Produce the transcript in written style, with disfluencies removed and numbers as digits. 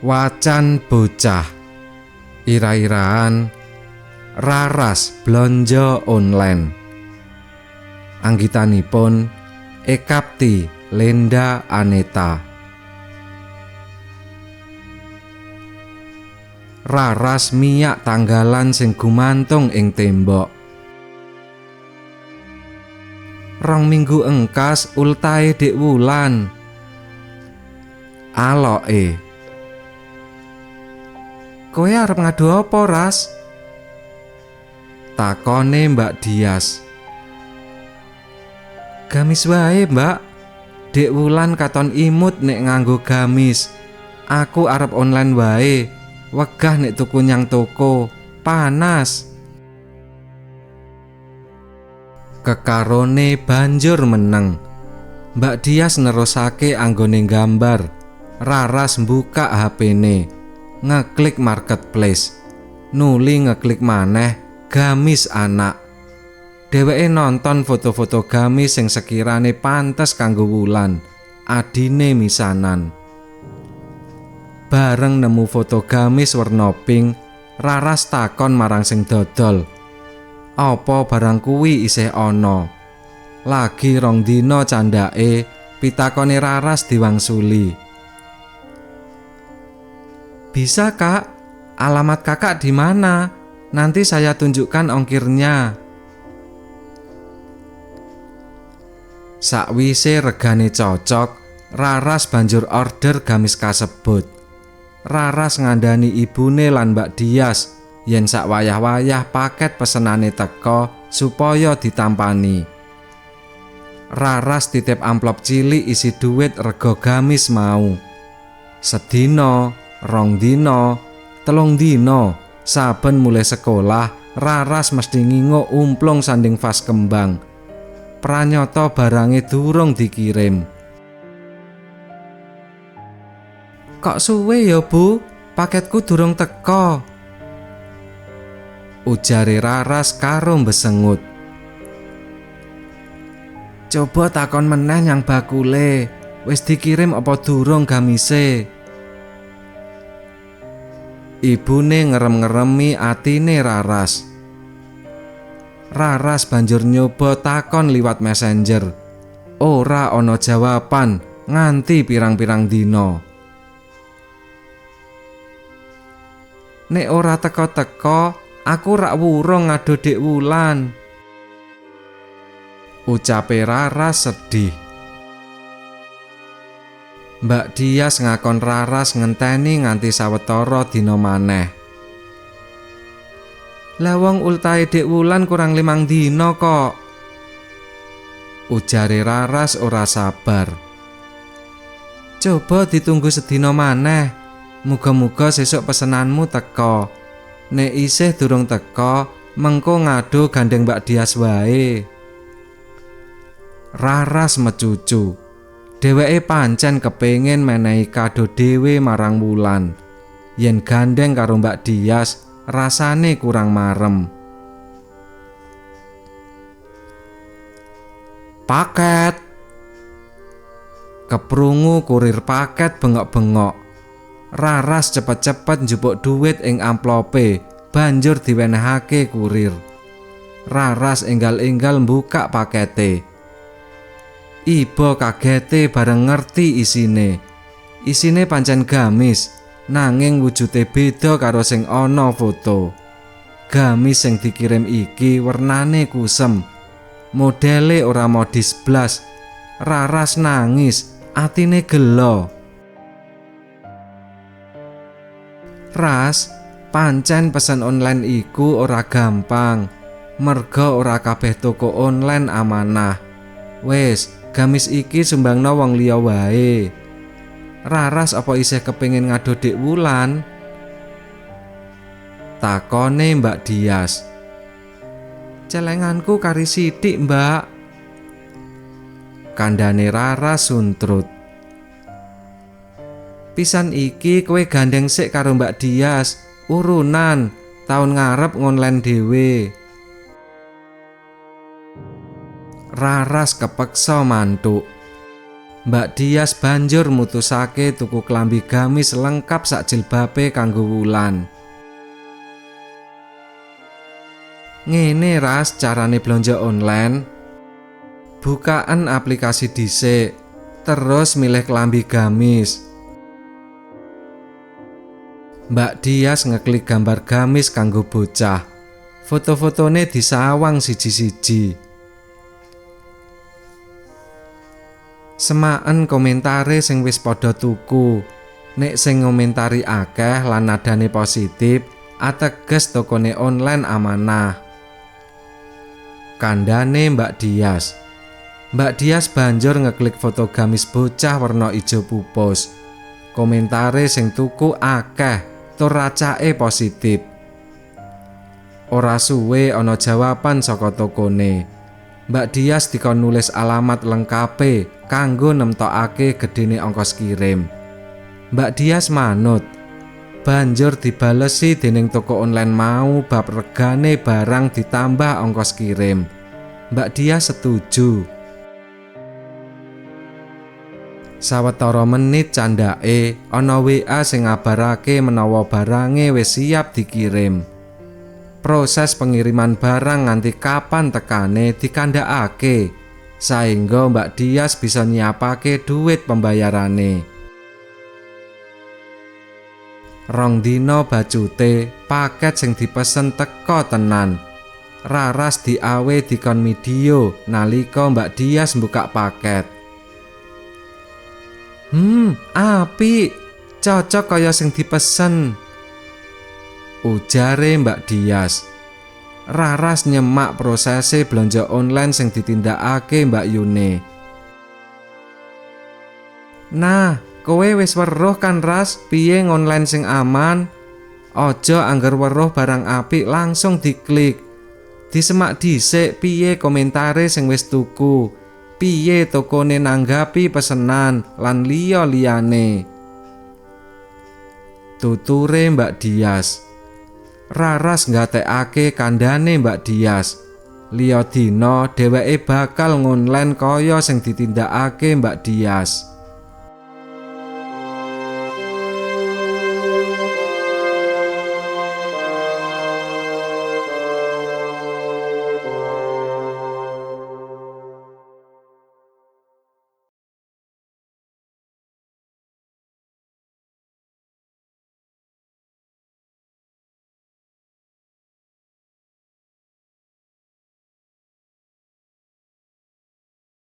Wacan bocah ira-iraan Raras blonjo online. Anggitanipun Ekapti Lenda Aneta. Raras miyak tanggalan sing gumantung ing tembok. 2 minggu engkas ultahe Dik Wulan. Aloke. Kowe arep ngadu apa, Ras? Takone Mbak Dias. Gamis wae, Mbak. Dik Wulan katon imut nek nganggo gamis. Aku arep online wae. Wegah nek tuku nyang toko, panas. Kekarone banjur meneng. Mbak Dias nerusake anggone gambar. Raras mbuka HP-ne, ngeklik marketplace. Nuli ngeklik maneh gamis anak. Dheweke nonton foto-foto gamis sing sekirane pantes kanggo Wulan, adine misanan. Bareng nemu foto gamis werna pink, Raras takon marang sing dodol. Apa barang kuwi isih ana? Lagi 2 dina candhake, pitakone Raras diwangsuli. Bisa, Kak. Alamat Kakak di mana? Nanti saya tunjukkan ongkirnya. Sakwise regane cocok, Raras banjur order gamis kasebut. Raras ngandani ibune lan Mbak Dias yen sak wayah-wayah paket pesenane teka supaya ditampani. Raras titip amplop cilik isi duit rega gamis mau. Sedina, 2 dina, 3 dina, saben mulai sekolah, Raras mesti nginguk umplung sanding vas kembang. Pranyata barange durung dikirim. Kok suwe ya, Bu? Paketku durung teka. Ujare Raras karo mbesengut. Coba takon meneh nyang bakule, wis dikirim apa durung gamise? Ibune ngerem-ngeremi atine Raras. Raras banjur nyoba takon liwat messenger. Ora ana jawaban nganti pirang-pirang dina. Nek ora teka-teka, aku rak wurung ngado Dik Wulan. Ucape Raras sedih. Mbak Dias ngakon Raras ngenteni nganti sawetara dina maneh. Lah wong ultahe Dik Wulan kurang 5 dina kok. Ujare Raras ora sabar. Coba ditunggu sedina maneh. Muga-muga sesuk pesenanmu teka. Nek isih durung teka, mengko ngado gandeng Mbak Dias wae. Raras mecucu. Dheweke pancen kepengin menehi kado dhewe marang Wulan. Yen gandeng karo Mbak Dias, rasane kurang marem. Paket. Keprungu kurir paket bengok-bengok. Raras cepet-cepet njupuk duit ing amplope, banjur diwenehake kurir. Raras enggal-enggal mbuka pakete. Iba kagete bareng ngerti isine. Isine pancen gamis, nanging wujude beda karo sing ana foto. Gamis sing dikirim iki wernane kusem. Modele ora modis blas. Raras nangis, atine gelo. Ras, pancen pesen online iku ora gampang. Merga ora kabeh toko online amanah. Wis, gamis iki sumbangna wong liya wae. Raras apa isih kepengin ngado Dik Wulan? Takone Mbak Dias. Celenganku kari sithik, Mbak. Kandhane Raras suntrut. Pisan iki kowe gandeng sik karo Mbak Dias, urunan taun ngarep ngonline dhewe. Raras kepeksa mantuk. Mbak Dias banjur mutusake tuku klambi gamis lengkap sak jilbabe kanggo Wulan. Ngene Ras carane blonjo online. Bukaan aplikasi dhisik, terus milih klambi gamis. Mbak Dias ngeklik gambar gamis kanggo bocah. Foto-fotone disawang siji-siji. Semaken komentare sing wis padha tuku. Nek sing ngomentari akeh lan nadane positif, ateges tokone online amanah. Kandhane Mbak Dias. Mbak Dias banjur ngeklik foto gamis bocah werna ijo pupus. Komentare sing tuku akeh tur racake positif. Ora suwe ana jawaban saka tokone. Mbak Dias dikon nulis alamat lengkape kanggo nemtokake gedene ongkos kirim. Mbak Dias manut. Banjur dibalesi dening toko online mau bab regane barang ditambah ongkos kirim. Mbak Dias setuju. Sawetara menit candhake ana WA sing ngabarake menawa barange wis siap dikirim. Proses pengiriman barang nganti kapan tekane dikandhakake saengga Mbak Dias bisa nyiapake duit pembayarane. Rong dina bacute paket sing dipesen teka tenan. Raras diawe dikon video nalika Mbak Dias mbukak paket. Apik, cocok kaya sing dipesen, ujare Mbak Dias. Raras nyemak prosese blonjo online sing ditindakake Mbak Yune. Nah, kowe wis weruh kan Ras, piye ngonline sing aman? Aja angger weruh barang apik langsung diklik. Disemak dhisik piye komentare sing wis tuku, piye tokone nanggapi pesenan lan liya-liyane. Tuture Mbak Dias. Raras nggatekake kandhane Mbak Dias. Liya dina dheweke bakal ngonline kaya sing ditindakake Mbak Dias.